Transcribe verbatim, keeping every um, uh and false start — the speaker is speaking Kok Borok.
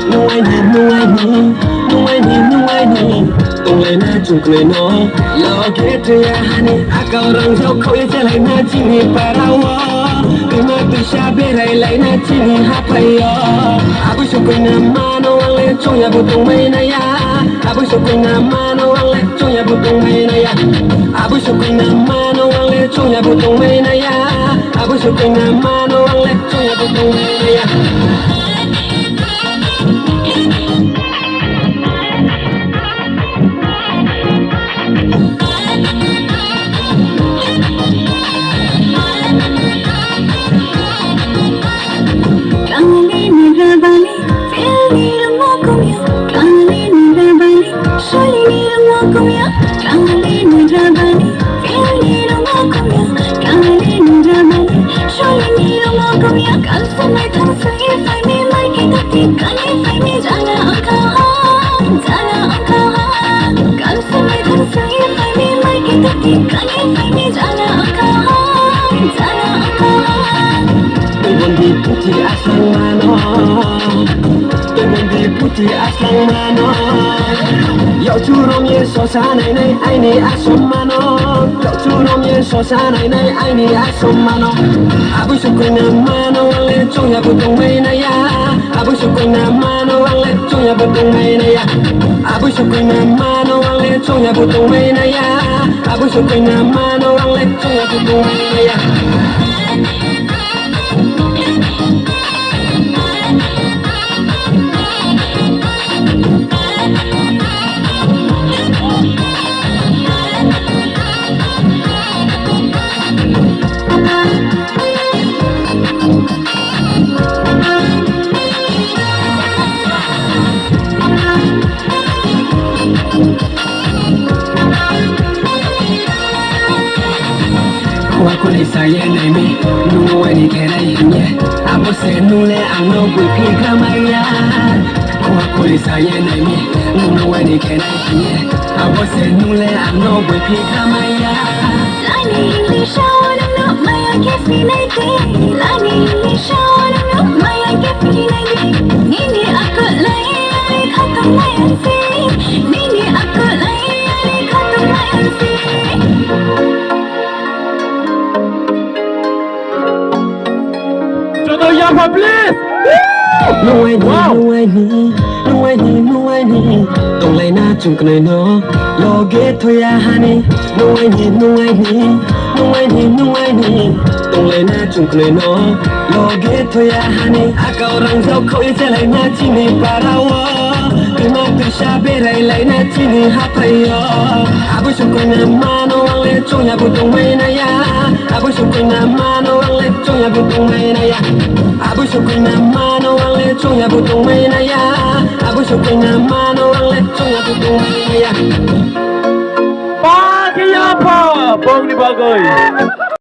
Nungwaini, nungwaini, nungwaini, nungwaini. Tonglaina chwng kwlaino. Loge thwiya hani akao rang jok khoi chalaina chini parao. Tuma tusa berai laina chini haphaio. Abui sukuina mano ang le chongya bo tongmai naya. Abui sukuina mano ang le chongya bo tongmai naya. Abui sukuina mano ang le chongya bo tongmai naya. Abui sukuina mano ang le chongya bo tongmai naya. Tei bondi puthi aslang mano. Tei bondi puthi aslang mano. Yauchurong ye sosa nainai aini asom mano. Yauchurong ye sosa nainai aini asom mano. Abui sukuina mano ang le chongya bo tongmai naya. Abui sukuina mano ang le chongya bo tongmai naya. Abui sukuina mano ang le chongya bo tongmai naya. Abui sukuina mano ang le chongya bo tongmai naya. Khua khuli saye naimi, nung waini khenai hiye. Abo se nung le ang no bui phi khamaya. Khua khuli saye naimi, nung waini khenai hiye. Abo se nung le ang no bui phi khamaya. Lani ni shawan no maya ke sinai te. Lani ni shawan no maya ke sinai te. Nini akal lai lai khatung lai si. Nini akal lai lai khatung lai si. Joto yapha, please. Nungwaini, wow, nungwaini, nungwaini, nungwaini. Tonglaina chwng kwlaino. Loge thoya hani. Nungwaini, nungwaini, nungwaini, nungwaini. Tonglaina chwng kwlaino. Loge thoya hani. Akao rang jok khoi chalaina chini parao. Tuma tusa berai laina chini haphaio. Abui sukuina mano ang le chongya bo tongmai naya. Abui sukuina mano ang le chongya bo tongmai naya. Abui sukuina mano ang le chongya bo tongmai naya. Abui sukuina mano ang le chongya bo tongmai naya. Ba khe yapha bongni bagwi.